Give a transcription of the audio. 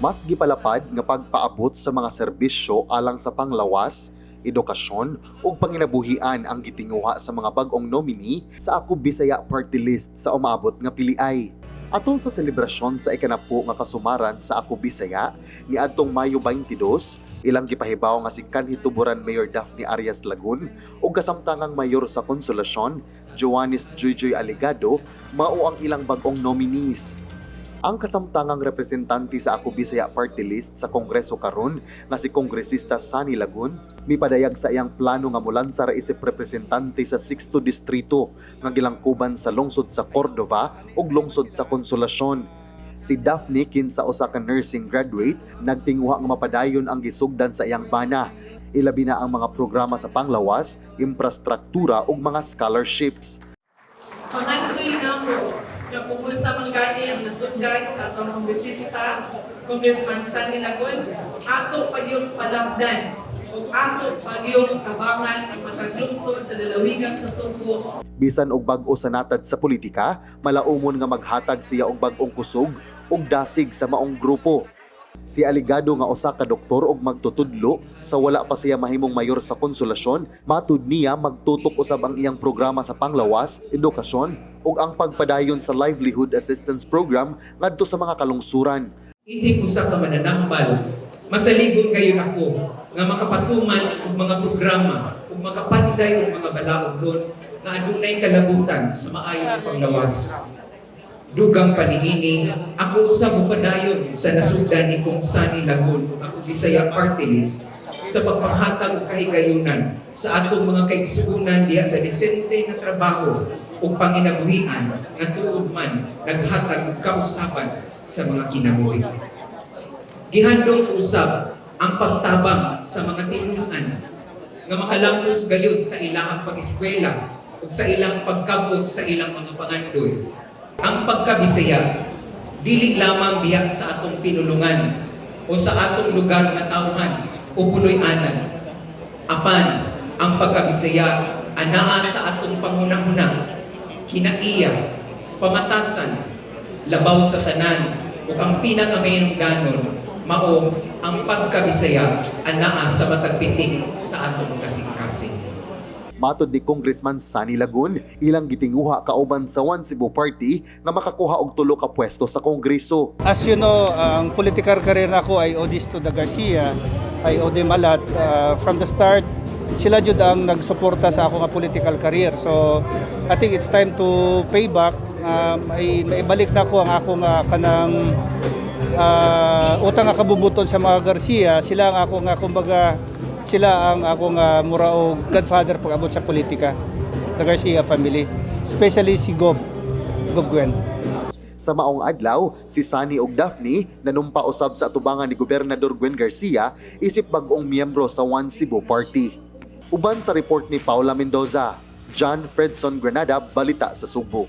Mas gipalapad nga pagpaabot sa mga serbisyo alang sa panglawas, edukasyon ug panginabuhian ang gitinguha sa mga bag-ong nominee sa Ako Bisaya Party List sa umaabot nga piliay. Atol sa selebrasyon sa ikanapo nga kasumaran sa Ako Bisaya niadtong Mayo 22, ilang gipahibaw nga si kanhi Tuburan Mayor Daphne Arias Lagun ug kasamtangang mayor sa Konsolasyon, Joanis Juyjuy Alegado, mao ang ilang bag-ong nominees. Ang kasamtangang representante sa Ako Bisaya Party List sa Kongreso karon nga si Kongresista Sonny Lagun mipadayag sa iyang plano nga mulansar isip representante sa 6th Distrito nga gilangkuban sa lungsod sa Cordova ug lungsod sa Konsolasyon. Si Daphne, kinsa usa ka nursing graduate, nagtinguha nga mapadayon ang gisugdan sa iyang bana, ilabi na ang mga programa sa panglawas, infrastruktura ug mga scholarships. Pangandoy namo nga kung unsa man gani ang nasundan sa atong kongresista, Congressman Sonny Lagun, ato pagyong palabdan ug ato pagyong tabangan ang matag lungsod sa lalawigan sa Sugbo. Bisan og bag-o sa natad sa politika, malaumon nga maghatag siya og bag-ong kusog ug dasig sa maong grupo. Si Aligado nga usa ka doktor og magtutudlo sa wala pa siya mahimong mayor sa Konsolasyon, matud niya magtutok usab ang iyang programa sa panglawas, edukasyon ug ang pagpadayon sa livelihood assistance program ngadto sa mga kalungsuran. Isip usa ka mananambal, masaligon gayud ako nga makapatuman og mga programa ug makapanday og mga balaodnon nga adunay kalabutan sa maayong panglawas. Dugang pa niini, ako usab mopadayon sa nasugdan ni Kong Sonny Lagun ug Ako Bisaya Party List sa pagpanghatag og kahigayunan sa atong mga kaigsuonan diha sa disente nga trabaho ug panginabuhian nga tuod man naghatag og kausaban sa mga kinabuhi. Gihandong ko usab ang pagtabang sa mga tinun-an nga makalampos gayud sa ilahang pag-eskwela ug sa ilang pagkabot sa ilang mga pangandoy. Ang pagkabisaya dili lamang diha sa atong pinulungan o sa atong lugar na tawhan o puloy-anan. Apan ang pagkabisaya anaa sa atong panghuna-huna, kinaiya, pamatasan, labaw sa tanan ug ang pinakamayong mao ang pagkabisaya anaa sa matag pitik sa atong kasing-kasing. Matod ni Congressman Sonny Lagun, ilang gitinguha kauban sa One Cebu Party nga makakuha og tulo ka pwesto sa Kongreso. As you know, ang political career nako ay owes to the Garcia, I owe them a lot. From the start, sila jud ang nagsuporta sa ako nga political career. So, I think it's time to pay back. Ay, maibalik na ko ang ako nga kanang utang nga kabubuton sa mga Garcia. Sila ang ako nga, kumbaga, sila ang ako nga mura og godfather pag abot sa politika. The Garcia family. Especially si Gob Gwen. Sa maong adlaw, si Sonny ug Daphne nanumpa usab sa atubangan ni Gobernador Gwen Garcia isip bag-ong miyembro sa One Cebu Party. Uban sa report ni Paula Mendoza, John Fredson Granada, Balita sa Sugbo.